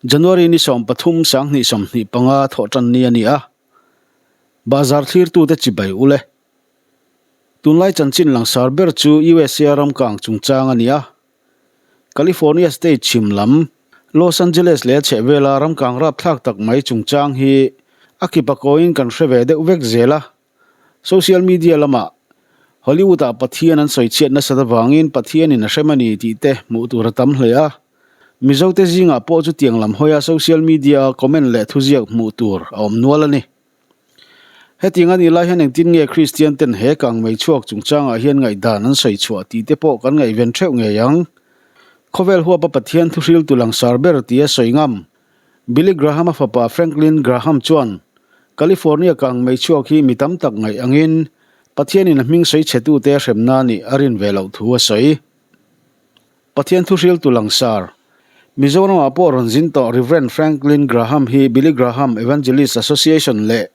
January ni 13 2025 thawhtan ni a ni a, Bahzar thlirtute chibai ule. Tunlai chanchin langsar ber chu USA ram kang chungchang a ni a. California state chhim lam, Los Angeles leh a chhehvela ram kang rapthlak tak mai chungchang hi a kipa kawiin kan hre ve deuh vek zel a. Social media lamah Hollywood-ah Pathian an sawi chhiat nasat avangin Pathianin a hrem a ni tih te hmuh tur a tam hle a. Mizote zingah pawh chutiang lam hawia social media-a comment leh thuziak hmuh tur a awm nual a ni. Hetiang a nih lai hian engtin nge Kristian ten he kang mei chhuak chungchangah hian ngaihdan an sawi chhuah tih te pawh kan ngaihven theuh ngei ang. Khawvel huapa Pathian thuhriltu langsar ber tia sawi ngam Billy Graham-a fapa Franklin Graham chuan California kang mei chhuak hi mi tam tak ngaih angin Pathianin a hming sawi chhetute hremna nih a rin ve loh thu a sawi. Pathian thuhriltu langsar, Mizoramah pawh rawn zin tawh Rev. Franklin Graham hi Billy Graham Evangelist Association leh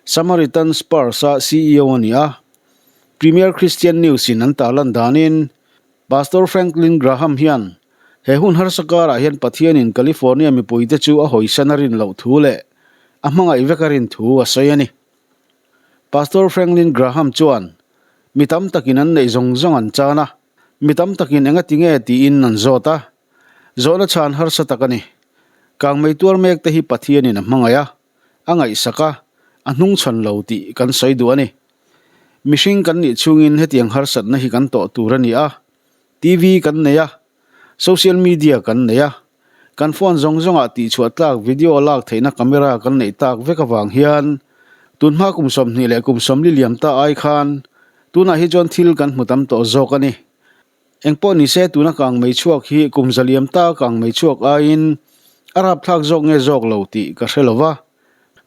Samaritan Spurs-a CEO a ni a. Premier Christian News-in an tarlan danin, Pastor Franklin Graham hian he hun harsa karah hian Pathianin California mipuite chu a hawisan a rin loh thu leh a hmangaih vek a rin thu a sawi a ni. Pastor Franklin Graham chuan, Mi tam takin an neih zawng zawng an chan a, mi tam takin engati nge tiin an zawt a. Zawhna chhan harsa tak a ni. Kangmei tuar mek te hi Pathianin a hmangaih a, a ngaihsak a, a hnungchhawn lo tih kan sawi duh a ni. Mihring kan nih chhungin hetiang harsatna hi kan tawh tur a ni a, TV kan nei a, social media kan nei a, kan phone zawng zawngah tihchhuah tlak video lak theihna camera kan neih tak vek avang hian tunhma kum 20 leh kum 40 liam ta ai khan tunah hi chuan thil kan hmu tam tawh zawk a ni. Engpawh nise tuna kang mei chhuak hi kum zaliam ta kang mei chhuak aiin a rapthlak zawk nge zawk lo tih ka hre lo va.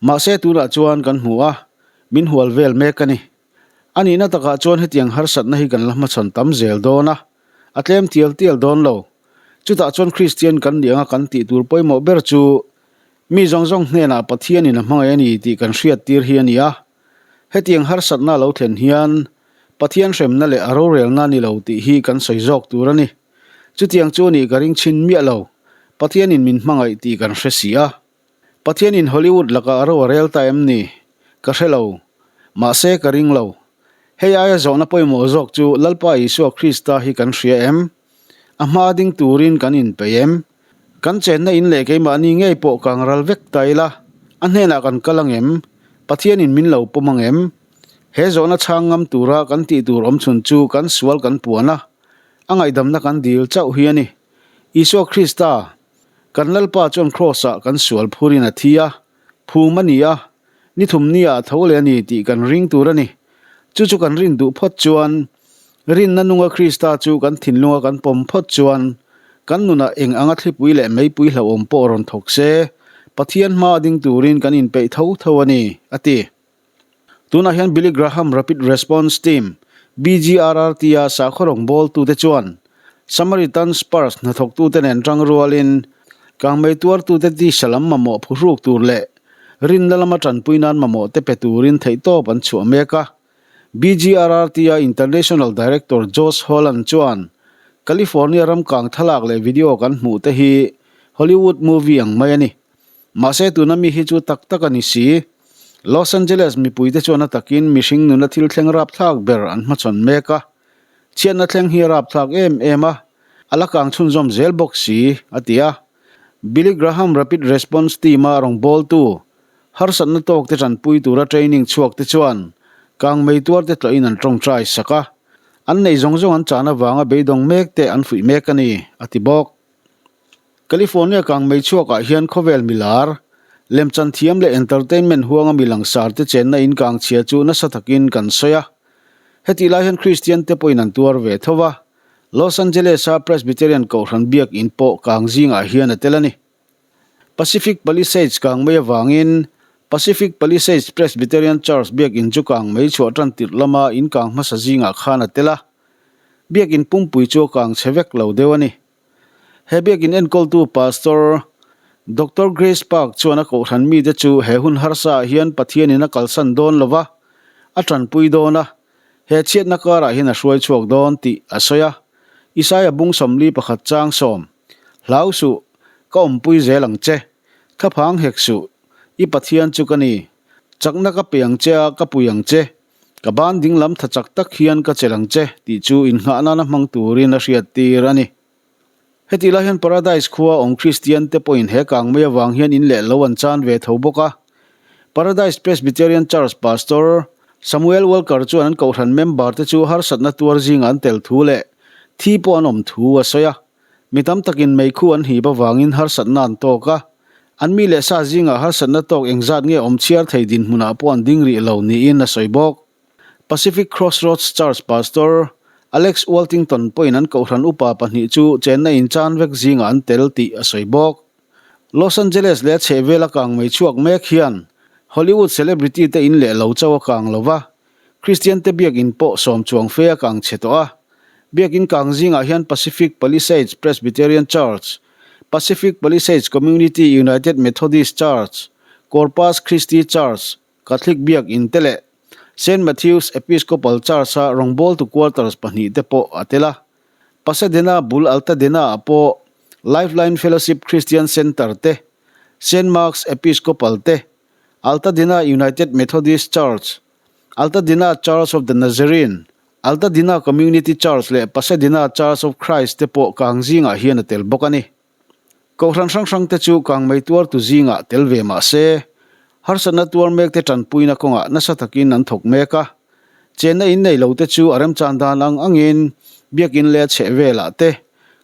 Mahse tunah chuan kan hmu a, min hual vel mek a ni. A nihna takah chuan hetiang harsatna hi kan la hmachhawn tam zel dawn a, a tlem tial tial dawn lo. Chutah chuan Kristian kan nih anga kan tih tur pawimawh ber chu mi zawng zawng hnenah Pathianin a hmangaih a ni tih kan hriat tir hi a ni a. Hetiang harsatna a lo thlen hian Pathian hremna leh a rorelna a ni lo tih hi kan sawi zawk tur a ni. Chutiang chu nih ka ring chhin miah lo. Pathianin min hmangaih tih kan hre si a. Pathianin Hollywood lakah a ro a rel ta em ni? Ka hre lo. Mahse ka ring lo. Hei aia zawhna pawimawh zawk chu Lalpa Isua Krista hi kan hria em? A hma ding turin kan inpeih em? Kan chenna in leh keimahni ngei pawh kang ral vek ta ila, a hnenah kan kal ang em? Pathianin min lo pawm ang em? He zawhna chhang ngam tura kan tih tur awm chhun chu kan sual kan puan a, a ngaihdamna kan dil chauh hi a ni. Isua Krista, kan Lalpa chuan Kraws-ah kan sual phurin a thi a, phum a ni a, ni thum nia a tho leh a ni tih kan ring tur a ni. Chu chu kan rin duh phawt chuan, rinna nunga Krista chu kan thinlunga kan pawm phawt chuan, kan nunah eng anga thlipui leh meipui hlauhawm pawh rawn thawk se, Pathian hma ding turin kan inpeih tho tho a ni, a ti. Tunah hian Billy Graham Rapid Response Team, BGRRT, a sakhaw rawngbawltute chuan Samaritan Spurs hnathawktute nen tangrualin kangmei tuartute tisa lam mamawh phuhruk tur leh rinna lama tanpui nan mamawh te pe turin theihtawp an chhuah mek a. BGRRT a International Director Josh Holland chuan California ram kang thlalak leh video kan hmuh te hi Hollywood movie ang mai a ni. Mahse tuna mi hi chu tak tak a ni si. Los Angeles mipuite chuan a takin mihring nuna thil thleng rapthlak ber an hmachhawn mek a. Chhiatna thleng hi a rapthlak em em a, a la kang chhunzawm zel bawk si, a ti a. Billy Graham Rapid Response Team-a rawngbawltu, harsatna tawkte tanpui tura training chhuakte chuan kangmei tuarte tlawhin an tawngtai sak a. An neih zawng zawng an chan avanga beidawng mekte an fuih mek a ni, a ti bawk. California kangmei chhuakah hian khawvel milar, lemchan thiam leh entertainment huanga mi langsar te chenna in kang chhia chu nasa takin kan sawi a. Hetih lai hian Kristian te pawhin an tuar ve tho va, Los Angeles-a Presbyterian Kohhran biak in pawh kang zingah hian a tel a ni. Pacific Palisades kangmei avangin Pacific Palisades Presbyterian Church biak in chu kangmei chhuah tan tirh lama in kang hmasa zingah khan a tel a. Biak in pumpui chu a kang chhe vek lo deuh a ni. He biakin enkawltu Pastor Doctor Grace Park chuan a kohhran mite chu he hun harsa ah hian Pathianin a kalsan dawn lo va, a tanpui dawn a, he chhiatna karah hian a hruai chhuak dawn tih a sawi a. Isaia bung 41 chang 10, Hlau suh, Ka awmpui zel ang che. Thlaphang hek suh, i Pathian chu ka ni. Chakna ka pe ang che a, ka pui ang che. Ka ban dinglam tha chak tak hian ka chelh ang che tih chu innghah nana hmang turin a hriattir a ni. Hetih lai hian Paradise khua awm Kristian te pawhin he kang mai avang hian in leh lo an chan ve tho bawk a. Paradise Presbyterian Church Pastor Samuel Walker chuan an kohhran member te chu harsatna tuar zingah an tel thu leh thi pawh an awm thu a sawi a. Mi tam takin meikhu an hip avangin harsatna an tawk a, an mi leh sa zingah harsatna tawk engzat nge awm chhiar thei dinhmunah pawh an ding rih lo niin a sawi bawk. Pacific Crossroads Church Pastor Alex Waltington pawhin an kohhran upa pahnih chu chenna inchan vek zingah an tel tih a sawi bawk. Los Angeles leh a chhehvela kang mei chhuak mek hian Hollywood celebrity te in leh lo chauh a kang lo va, Kristian te biakin pawh sawm chuang fe a kang chhe tawh a. Biakin kang zingah hian Pacific Palisades Presbyterian Church, Pacific Palisades Community United Methodist Church, Corpus Christi Church, Catholic biakin te leh Saint Matthew's Episcopal Church-a rawngbawltu quarters pahnihte pawh a tel a. Pasadena bul Altadena-ah pawh Lifeline Fellowship Christian Center te, Saint Mark's Episcopal te, Altadena United Methodist Church, Altadena Church of the Nazarene, Altadena Community Church leh Pasadena Church of Christ te pawh kang zingah hian a tel bawk a ni. Kohhran hrang hrang te chu kangmei tuartu zingah tel ve mah se, harsatna tuar mek te tanpuina kawngah nasa takin an thawk mek a. Chenna in nei lo te chu a remchan dan ang angin biakin leh a chheh velah te,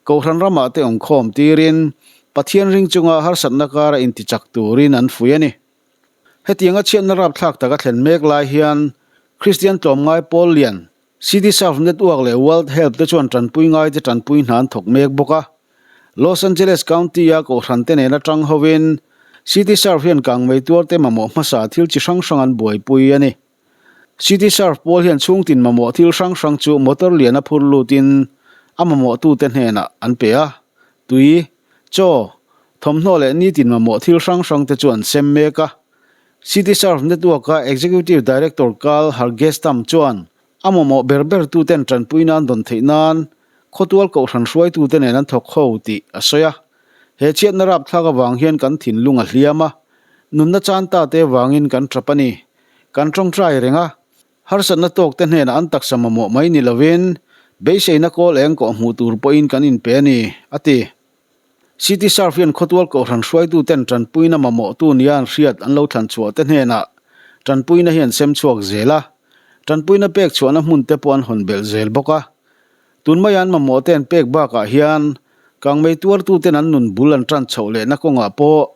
kohhran ramah te awmkhawm tirin Pathian ring chunga harsatna kara intichak turin an fuih a ni. Hetianga chhiatna rapthlak taka thlen mek lai hian Kristian tlawmngai pawl lian City Serve Network leh World Help te chuan tanpui ngaite tanpui hna an thawk mek bawk a. Los Angeles County-a kohhran te nena tang hovin City Serve hian kangmei tuarte mamawh hmasa thil chi hrang hrang an buaipui a ni. City Serve pawl hian chhungtin mamawh thil hrang hrang chu motor lian a phur lutin a mamawhtute hnenah an pe a. Tui, chaw, thawmhnaw leh nitin mamawh thil hrang hrang te chu an sem mek a. City Serve Network-a Executive Director Karl Hargestam chuan a mamawh ber ber tuten tanpui nan dawn theih nan khawtual kohhran hruaitute nen an thawk ho tih a sawi a. He chhiatna rapthlak avang hian kan thinlung a hliam a, nunna chan ta te vangin kan tap a ni. Kan tawngtai reng a, harsatna tawk te hnenah an taksa mamawh mai ni lovin beiseina kawl eng kawh hmuh tur pawhin kan inpe a ni, a ti. City Serve hian khawtual kohhran hruaituten tanpuina mamawhtu nia an hriat an lo thlan chhuah te hnenah tanpuina hi an sem chhuak zel a, tanpuina pek chhuahna hmun te pawh an hawn belh zel bawk a. Tun maia an mamawh te an pek bakah hian kangmei tuartuten an nun bul an tan chhoh lehna kawngah pawh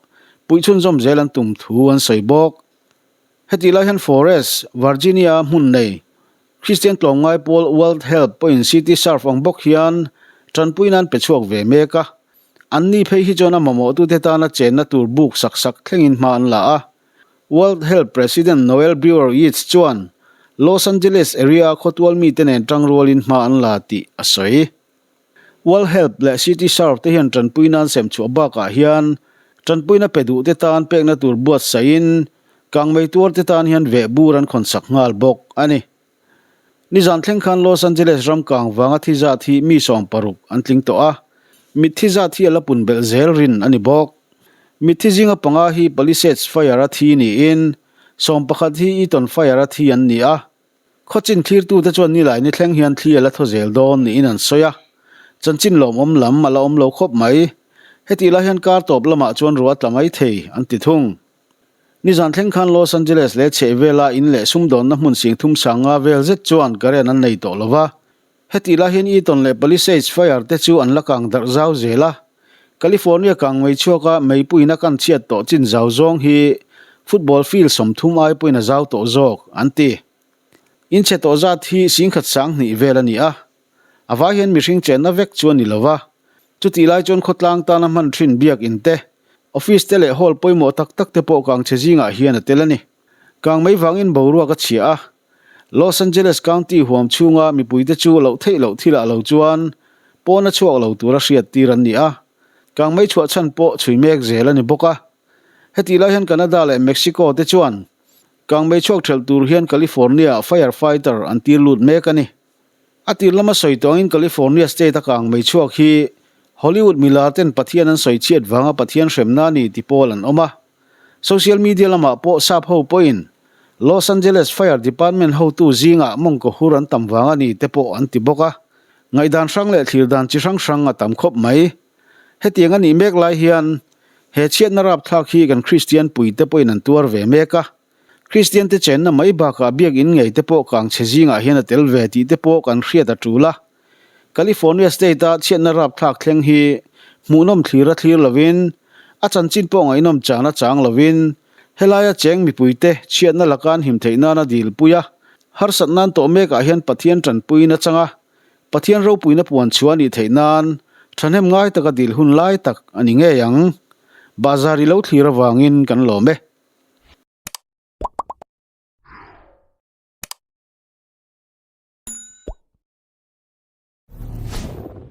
puih chhunzawm zel an tum thu an sawi bawk. Hetih lai hian Forest, Virginia-a hmun nei Kristian tlawmngai pawl World Help pawhin City Serve ang bawk hian tanpui nan pe chhuak ve mek a. Anni phei hi chuan a mamawhtute tana chenna tur buk sak sak thlengin hma an la a. World Help President Noel Brewer Yeats chuan Los Angeles area-a khawtual mite nen tangrualin hma an la tih a sawi. World Help leh City Serve te hian tanpui nan sem chhuah bakah hian tanpuina pe duhte tan pekna tur buatsaihin kangmei tuarte tan hian vehbur an khawnsak nghal bawk a ni. Nizan thleng khan Los Angeles ram kang vanga thi zat hi mi 60 an tling tawh a, mitthi zat hi a la pun belh zel rin a ni bawk. Mitthi zinga panga hi Palisades Fire-a thi niin 11 hi Eaton Fire-a thi an ni a. Khawchin thlirtute chuan nilai ni thleng hian thli a la thaw zel dawn niin an sawi a, chanchin lawmawm lam a la awm lo khawp mai. Hetih lai hian kar tawp lamah chuan ruah a tla mai thei, an ti thung. Nizan thleng khan Los Angeles leh chhehvela in leh sumdawnna hmun singthum sanga vel zet chuan current an nei tawh lo va. Hetih lai hian Eaton leh Palisades Fire te chu an la kang darh zau zel a. California kang mei chhuaka meipuiin a kan chhiat tawh chin zau zawng hi football field 30 ai pawhin a zau tawh zawk, an ti. In chhe tawh zat hi singkhat 2000 vel a ni a. A vai hian mihring chenna vek chu a ni lo va. Chutih lai chuan khawtlang tana hman thin biak in te, office te leh hall pawimawh tak tak te pawh kang chhe zingah hian a tel a ni. Kang mei vangin boruak a chhia a. Los Angeles County huam chhunga mipuite chu loh theih loh thilah lo chuan pawna chhuak lo tura hriat tir an ni a, kangmei chhuah chhan pawh chhui mek zel a ni bawk a. Hetih lai hian Canada leh Mexico te chuan kangmei chhuak thelh tur hian California-ah fire fighter an tir lut mek a ni. A tir lama sawi tawngin California state-a kangmei chhuak hi Hollywood milar ten Pathian an sawi chhiat vanga Pathian hremna a ni ti pawl an awm a. Social media lamah pawh sap ho pawhin Los Angeles Fire Department hotu zingah mawngkaw hur an tam vang a ni te pawh an ti bawk a. Ngaihdan hrang leh thlir dan chi hrang hrang a tam khawp mai. Hetiang a nih mek lai hian he chhiatna rapthlak hi kan Kristian puite pawhin an tuar ve mek a. Kristian te chenna mai bakah biakinn ngei te pawh kang chhe zingah hian a tel ve tih te pawh kan hriat a tul a. California State-a chhiatna rapthlak thleng hi hmuhnawm thlir a thlir lovin, a chanchin pawh ngaihnawm chan a chang lovin, helaia cheng mipuite chhiatna laka an him theih nana dilpui a, harsat nan tawh mekah hian Pathian tanpuiin a chang a, Pathian ropuina puan chhuah a nih theih nan thahnem ngai taka dil hun lai tak a ni ngei ang. Bahzar i lo thlir avangin kan lawm e.